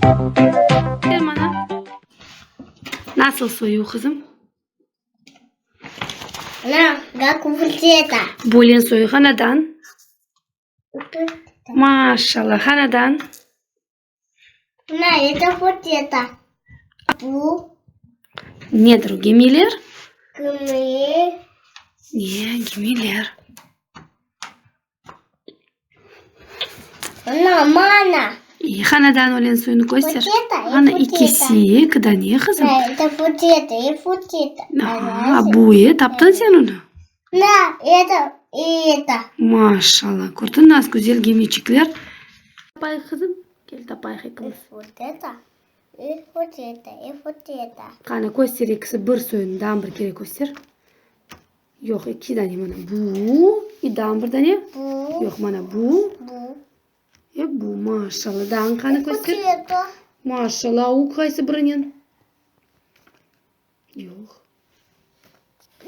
Ber mana. Nasıl soyu, qızım? Ana, kak vot eto. Bölen soyu hanadan? Maşallah, hanadan? Ana, eto vot eto. Bu. Nedir o, gemiler? Gemi. Ne, gemiler. Ana, mana. İyi, hanadan ölen suyunı köster. Ana, ikisi, eki dane, qızım. Eto vot eto, i vot eto. A, bu, e, taptıñ sen onı? Da, eto, i eto. Maşallah, kördiñ nasıl güzel gemiçikler. Tapayıq, qızım, kel tapayıq ekimiz. İ vot eto, i vot eto, i vot eto. Qani, köster ekisi bir suyunı, daa bir kere köster. Yoq, eki dane mana bu, i daa bir dane. Bu. Yoq, mana bu. Bu. E bu, maşallah. Daa qani köster. Vot eto. Maşallah, u qaysı birinen? Yoq.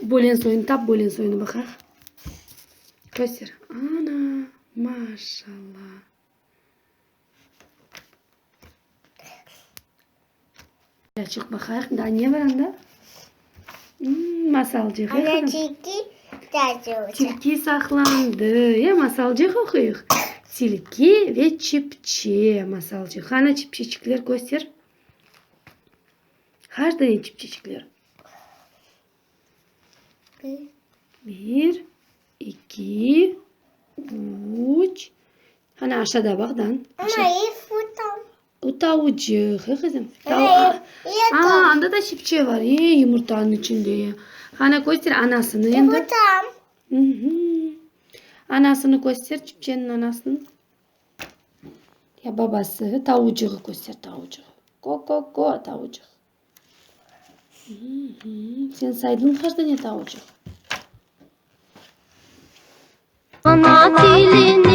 Bölen soyunı tap, bölen soyunı baqayıq. Köster. Ana, maşallah. Açıq baqayıq, daa ne bar anda? Masalcıq. Ana tilki tazılca. Tilki saqlandı. E, masalcıq oquyıq. Tilki ve çipçe masalcıq. Qana çipçeçikler köster. Qaç dane çipçeçikler? Bir, eki, üç. Qana aşağıda baq, dan. Ana, ev tam. O tavucıq, e, qızım? Aa, anda da çipçe var, e, yumurtanıñ içinde. Qana, köster anasını endi. Yumurtam. Anasını köster, çipçeniñ anasını. Ya babası, tavucığı köster, tavucığı. Ko-ko-ko, tavucıq. Sen saydıñ qaç dane tavucıq? Ana tilini.